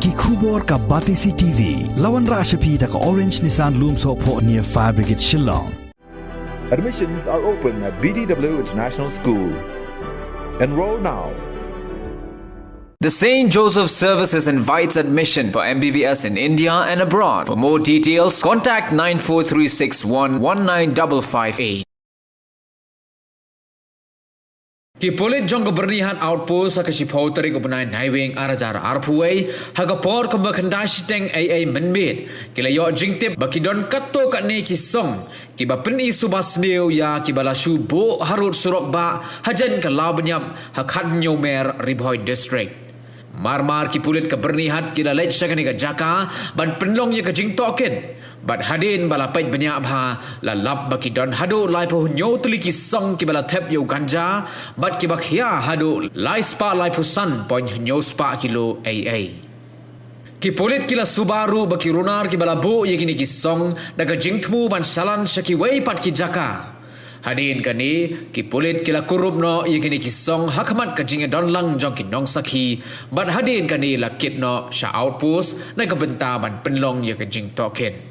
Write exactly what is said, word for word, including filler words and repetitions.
Ki khubor ka Batesi T V. La wanrah sha phi da ka Orange Nissan Lumsohphoh near Fire Brigade Shillong. Admissions are open at B D W International School. Enroll now. The Saint Joseph Services invites admission for M B B S in India and abroad. For more details, contact nine four three six one one nine double five eight. Ki pulit jong ka Byrnihat Outpost ha ka shiphew tarik u bnai Naiwieng ar hajar arphew wei ha ka por kumba khyndai shiteng eiei mynmiet ki la ïoh jingtip ba ki don katto katne ki song kiba pyni suba sniew ïa kiba la shu buh harud surok bah hajan ka Lawbniap ha Khathynñiewmer, Ri Bhoi District. Mar mar ki pulit ka Byrnihat ki la leit sha kane ka jaka ban pynlong ïa ka jingtohkit. Bad hadien ba la peit bniah bha, la lap ba ki don haduh laiphew hynñiew tylli ki song kiba la thep ïa u ganja bad kiba khia haduh laispah laiphew san point hynñiew spah kilo eiei. Ki pulit ki la suba ruh ba ki runar kiba la buh ïa kine ki song da ka jingthmu ban shalan sha kiwei pat ki jaka. Hadien kane, ki pulit ki la kurup noh ïa kine ki song ha khmat ka jingïadonlang jong ki nongsakhi bad hadien kane la kit noh sha outpost na ka bynta ban pynlong ïa ka jingtohkit.